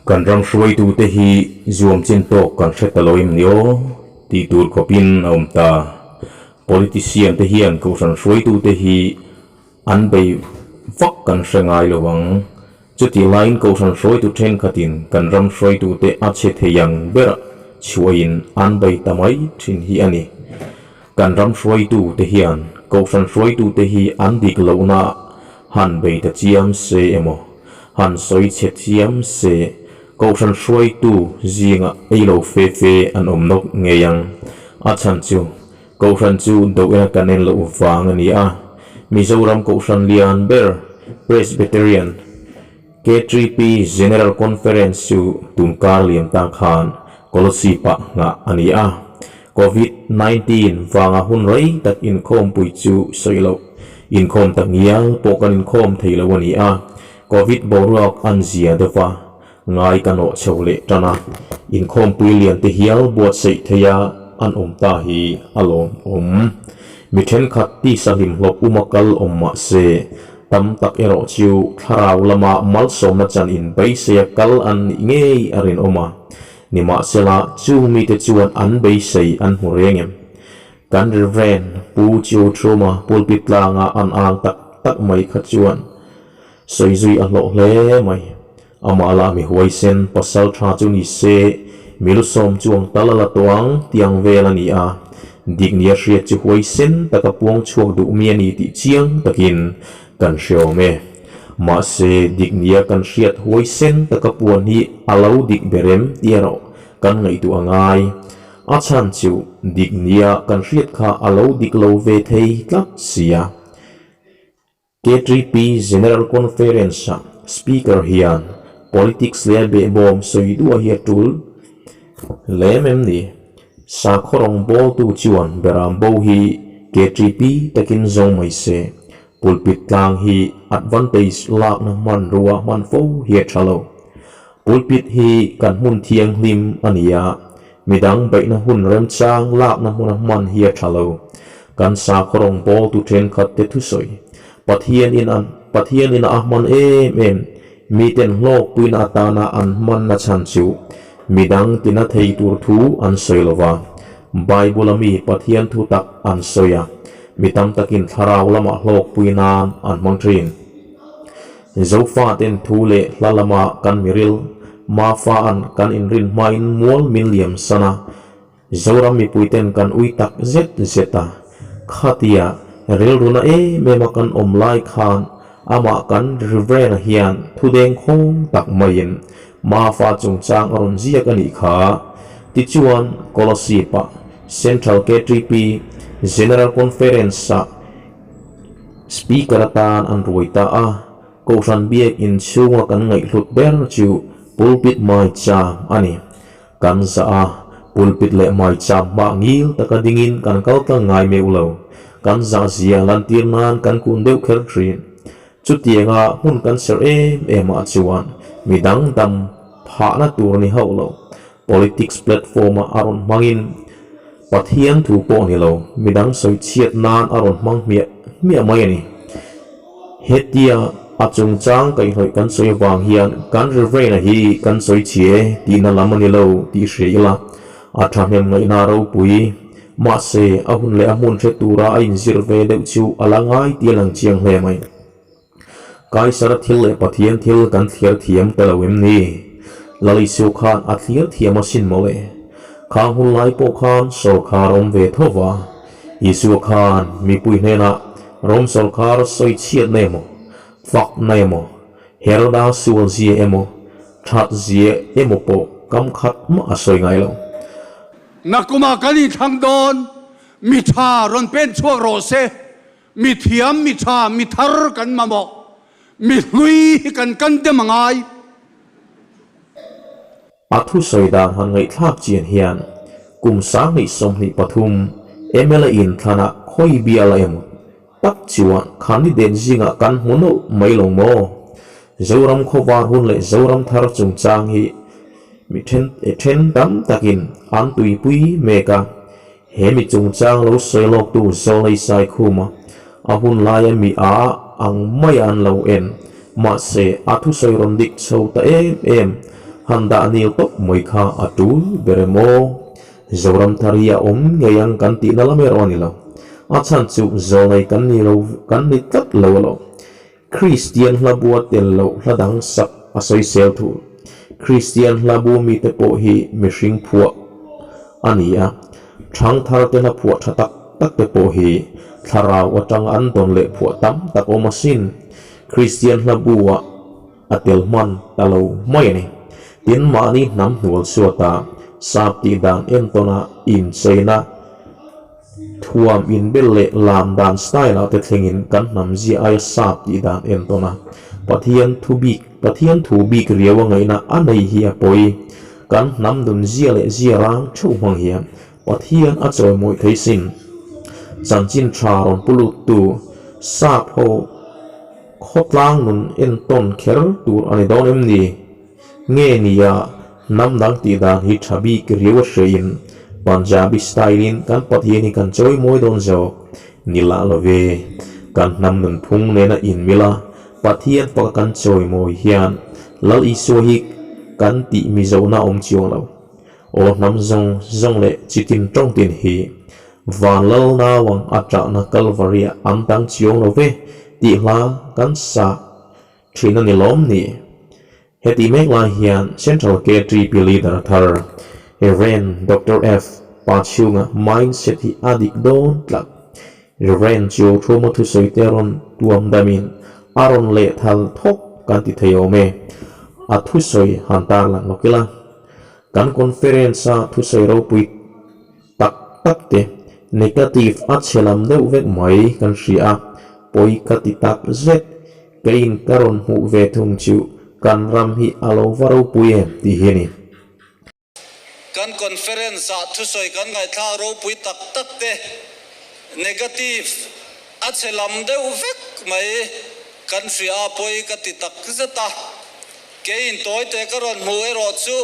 Kan ram hruaitute hi zuam chin tawk kan hre ta lo em ni aw tih tur khawpin a awm ta. Politician te hian kohhran hruaitute hi an bei vak kan hre ngai lo ang. Chutih laiin kohhran hruaitu thenkhatin kan ram hruaitute a chhe thei ang berah chhuahin an bei ta mai thin hi a ni. Kan ram hruaitute hian kohhran hruaitute hi an dik lohnaah han bei ta chiam se emaw, han sawi chhe chiam se, kohhran hruaitu zingah ei lo fe fe an awm nawk ngei ang. A chhan chu kohhran chu dohna kan en loh vang a ni a. Mizoram kohhran lian ber Presbyterian K3P General Conference chu tunkar liam ta khan Kolosip-ah nghah a ni a. Covid 19 vanga hun rei tak inkhawmpui chu sawi loh. Inkhawm tak ngial pawh kan inkhawm thei lo a ni a. Covid boruak an zia deuh va, ngai ka nawh chho leh tan a. Inkhawmpui lian te hial buatsaih theia an awm ta hi a lawmawm. Mi thenkhat tisa hlimhlawp uma kal awm mah se, Tam tak erawh chu thlarau lama malsawmna chan in beiseia kal an nih ngei a rinawm a, nimahsela chung mite chuan an beisei an hmu reng em? Kan Rev. Pu Chiu Thruma pulpit tlanga an ang tak tak mai kha chuan sawi zui a hlawh hle mai. Amah lah mi huaisen pasal tha chu ni se, mi lusawm chuang tal a la tawh ang tiang vel a ni a. Dik nia hriat chu huaisen taka puang chhuak duh mi a ni tih chiang takin kan hre awm e. Mahse, dik nia kan hriat huaisen taka puan hi a lo dik ber em tih erawh kan ngaihtuah a ngai. A chhan chu dik nia kan hriat kha a lo dik lo ve thei tlat sia. K3P General Conference-ah Speaker hian politics leh behbawm sawi duah hi a tul lem em ni? Sakhaw rawngbawltu chuan beram bo hi K3P takin zawng mai se, pulpit tlang hi advantage lakna hmanrua hman fo hi a tha lo. Pulpit hi kan hmun thianghlim a ni a, midang beihna hun remchang lakna hmuna hman hi a tha lo. Kan sakhaw rawngbawltu thenkhat te thusawi, Pathian in an Pathian in a hman em em, miten hlawkpuina atana an hmanna chhan chu midang tina thei tur thu an sawi lo va, Bible a mi Pathian thu tak an sawi a, mi tam takin thlarau lamah hlawkpui nan an hmang thin. Zofaten thu leh hla lama kan miril, Mafaan kan inrin hmain mual min liam san a, Zoram mipuiten kan ui tak zet zet a. Khatia rilruna em em a kan awm lai khan amah kan Reverend-a hian thudeng khawng tak maiin Mafa chungchang a rawn ziak a nih kha. Tichuan, Kolasib-ah Central KTP General Conference-ah Speaker atan an ruai ta a, Kohhran biakinn chhunga kan ngaihhlut ber chu pulpit maicham a ni. Kan zah a, pulpit leh maicham hmah ngil taka dingin kan kal tlang ngai meuh lo. Kan zah zia lantir nan kan kun deuh kher thin. Chutianga hmun kan serh em em ah chuan midang dam phahna tur ni hauh lo. Politics platform-a a rawn hmangin Pathian thu pawh ni lo, midang sawi chhiat nan a rawn hmang hmiah hmiah mai a ni. Hetia a chungchang kaihhnawih kan sawi avang hian kan Reverend-a hi kan sawi chhe e tihna lam a ni lo tih hria ila, a thahnem ngaihna ropui. Mahse, a hun leh a hmun hre tura a inzir ve deuh chu a la ngai tih a lang chiang hle mai. Kaisara thil leh Pathian thil kan thliar thiam ta lo em ni? Lal Isu khan a thliar thiam asin mawle. Khang hun lai pawh khan sawrkhar awm ve tho va. Isua khan mipui hnenah Rom sawrkhar sawi chhiatna emaw, fakna emaw, Heroda sual zia emaw, that zia emaw pawh kam khat mah a sawi ngai lo. Nakuma kan inthlang dawn, mi tha rawn pen chhuak rawh se. Mi thiam, mi tha, mi thar kan mamawh. Mi hlui hi kan kan dem a ngai. A thusawi dan han ngaihthlak chian hian kum 2023 mla in thlanah khawi bial a emaw tak chuan candidate zingah kan hmu nawlh mai lo maw? Zoram khawvar hun leh Zoram thar chungchang hi mi then then tam takin an tuipui mek a. He mi chungchang lo sawi lawktu Zawlei Saikhuma a hun laia mi a ang mai an lo en. Mahse, a thusawi rawn dik chho ta em em. Han dah nil tawp mai kha a tul ber em aw? Zoram thar hi a awm ngei ang kan tihna lam erawh a ni lo. A chhan chu zawlnei kan ni lo, kan ni tlat lo alawm. Kristian hlabua tel loh hla dang sak a sawisel thul. Kristian hlabu mite pawh hi mihring phuah a ni a, thangthar te hla phuah tha tak tak te pawh hi thlarau atanga an dawn leh phuah tam tak awm asin. Kristian hlabua a tel hman ta lo mai a ni. Tin, mahni hnam hnual suata sap tih dan entawna incheina thuam inbel leh lam dan style ah te thlengin kan hnam zia aia sap tih dan entawna Pathian thu bik Pathian thu bik riau a ngaihna a nei hi a pawi. Kan hnam nun zia leh zia rang theuh hmang hian Pathian a chawimawi thei sin. Chanchin tha rawn pu luttu sap ho Khawtlang nun entawn kher tur a ni dawn em ni? Nge nia, hnam dang tih dan hi tha bik riau a hreiin Punjabi style in kan Pathian hi kan chawi mawi dawn zawk. Ni lah lo ve. Kan hnam nunphung nena inmil a, Pathian paka kan chawi mawi hian Lal Isua hi kan tih mizohna a awm chiang lo. Aw hnam zawng zawng leh chitin tawngtin hi Van lal nauang a ṭahna Kalvaria an dang chiang lo ve tih hla kan sa ṭhin a ni lawm ni? Heti mek lai hian Central KTP Leader thar Rev. Doctor F. Pa chhunga mindset hi a dik dawn tlat. Rev. Chu Thuma thusawi te rawn tuam damin a rawn lehthal thawk kan ti thei awm e. A thusawi han tarlang lawk ila. Kan conference-a thusawi ropui tak tak te, negative a chhe lam deuh vek mai kan hria a, pawi ka ti tak zet, keiin ka rawn hmuh ve thung chu kan ram hi a lo va ropui em tih hi a ni. Kan conference ah thusawi kan ngaihthlak ropui tak tak te, negative a chhe lam deuh vek mai kan hria a, pawi ka ti tak zet a, keiin tawi te ka rawn hmuh erawh chu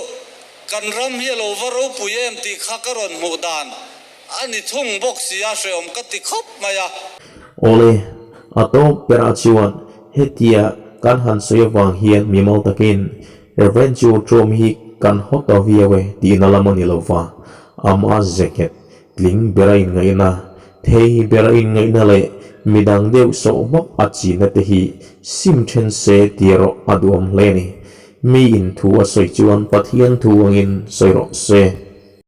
Kan ram hi a lo va ropui em tih kha ka rawn hmuh dan a ni thung bawk si a, hrehawm ka ti khawp mai a. Awle, a tawp berah chuan hetia kan han sawi avang hian mimal takin Rev. Joe Trom hi kan haw ta viau e tihna lam a ni lo va, amah ze nghet tling bera inngaihna, thei bera inngaihna leh midang deuh sawh vak a chinna te hi sim then se tih erawh a duhawm hle a ni. Mi in thu a sawi chuan Pathian thu angin sawi rawh se.